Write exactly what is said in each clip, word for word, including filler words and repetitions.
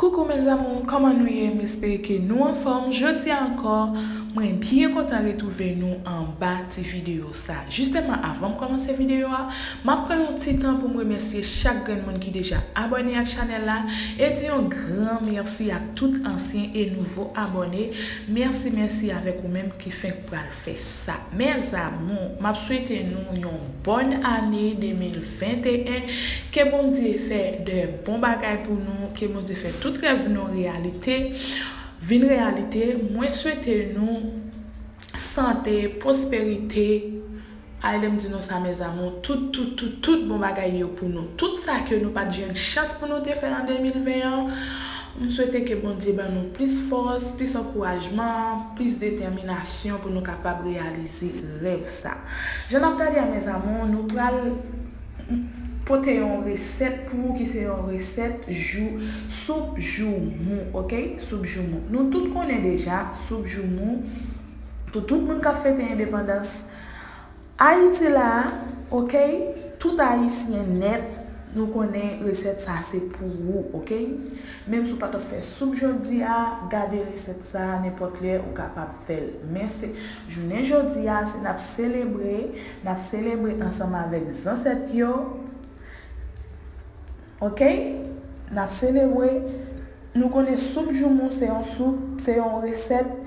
Coucou mes amours, kòman nou ye? M espere ke nou anfòm. Jodi a ankò, mwen byen kontan retwouve nou anba ti videyo sa. Jisteman, avan m kòmanse videyo a, m ap pran yon ti tan pou m remèsye chak grenn moun ki deja abòne ak chanèl la e di yon gran mèsi ak tout ansyen e nouvo abòne. Mèsi, mèsi avèk ou menm ki fenk pral fè sa. Mes amours, m ap swete nou yon bòn ane de mil venteyen. Ke Bondye fè de bon bagay pou nou, ke Bondye fè tout rèv nou reyalite, vin reyalite. Mwen swete nou sante, pwosperite. Ay, lè m di nou sa, mes amours, tout, tout, tout, tout bon bagay yo pou nou. Tout sa ke nou pa t jwenn chans pou nou te fè an de mil ven an, m swete ke Bondye ban nou plis fòs, plis ankourajman, plis detèminasyon pou nou kapab reyalize rèv sa. Jan n ap gade a, mes amours, nou pral pote yon resèt pou ou ki se yon resèt jou, soup joumou, oke? Soup joumou. Nou tout konnen deja, soup joumou, pou tout moun k ap fete endepandans Ayiti la, oke? Tout Ayisyen nèt, nou konnen resèt sa se pou ou, oke? Menm si w pa t ap fè soup jodi a, gade resèt sa, nenpòt lè ou kapab fè l. Men se jounen jodi a, se n ap selebre, n ap selebre ansanm avèk zansèt yo, oke? N ap selebre, nou konnen soup joumou se yon soup, se yon resèt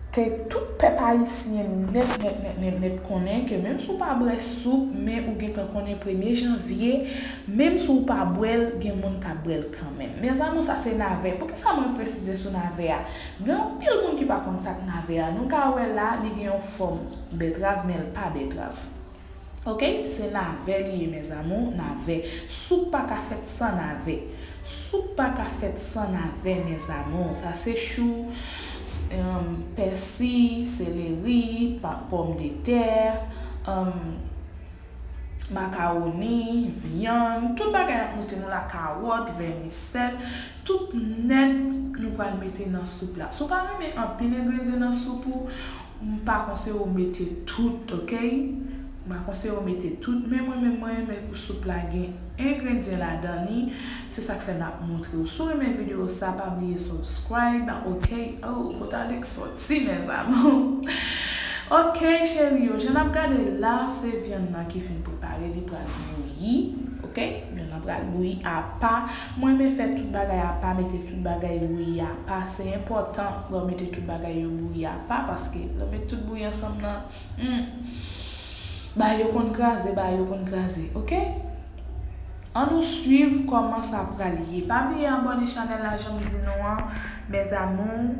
ke tout pèp ayisyen nèt, nèt, nèt, nèt, nèt konnen ke menm si w pa bwè soup, men ou gentan konnen premye janvye, menm si w pa bwè l, gen moun k ap bwè l kanmenm. Mes amours, sa se navè. Poukisa mwen presize sou navè a? Gen anpil moun ki pa konn sa k navè a. Nou ka wè la, li gen yon fòm bètrav, men l pa bètrav. Oke, se navè li ye, mes amours, navè. Soup pa ka fèt san navè. Soup pa ka fèt san navè, mes amours. Sa se chou, s-, em, pèsi, seleri, pa-, pòmdetè, em, makawoni, vyann, tout bagay ap moute nou la, kawòt, vèmisèl, tout nèt nou pral mete nan soup la. Si w pa renmen anpil engredyan nan soup ou, m pa konseye w mete tout, oke? M pa konseye w mete tout, men mwen menm mwen renmen pou soup la gen engredyan ladan li. Se sa k fè n ap montre w. Si w renmen videyo sa, pa bliye subscribe, oke? Oh, kote Alex sòti, mes amours? Oke, cheri yo, jan n ap gade la, se vyann nan ki fin prepare, li pral bouyi, oke? Vyann nan pral bouyi apa. Mwen renmen fè tout bagay apa, mete tout bagay bouyi apa. Se enpòtan lè w mete tout bagay yo bouyi apa, paske lè w met tout bouyi ansanm nan, hmm, bagay yo konn kraze, bagay yo konn kraze, oke? Ann nou swiv kòman sa pral ye. Pa bliye abòne chanèl la, jan m di nou an, mes amours.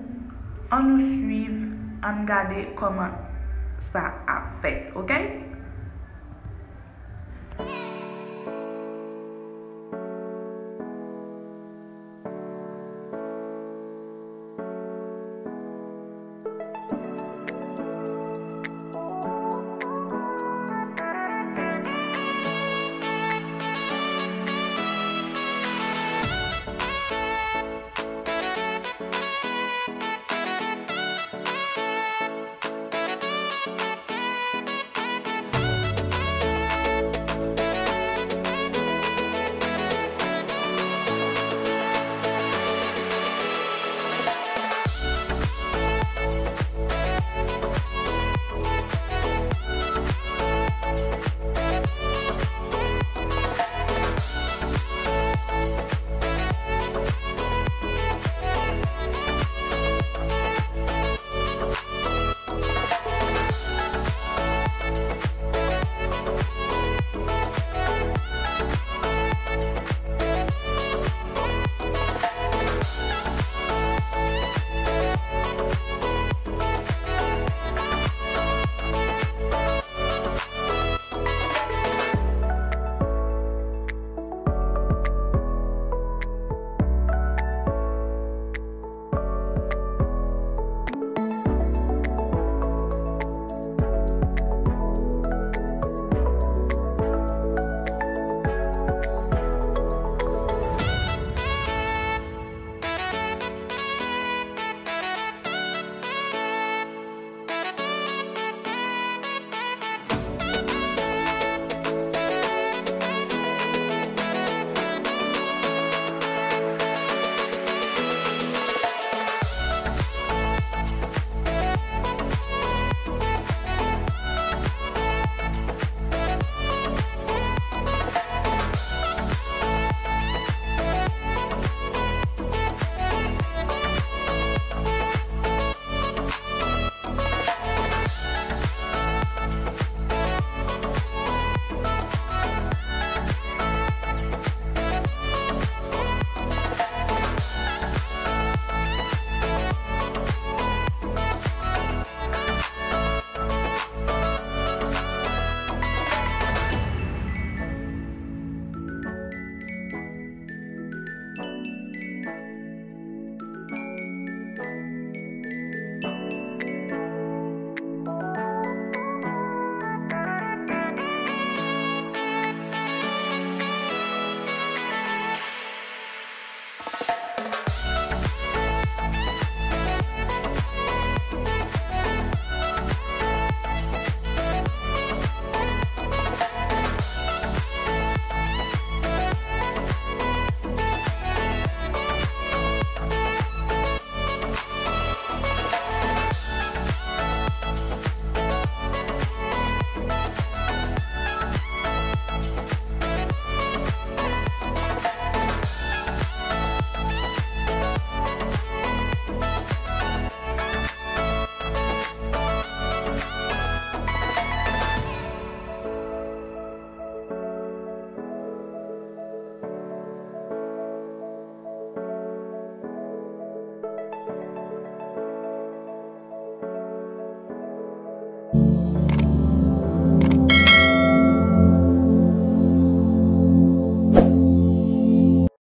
Ann nou swiv, ann gade kòman sa ap fèt, oke?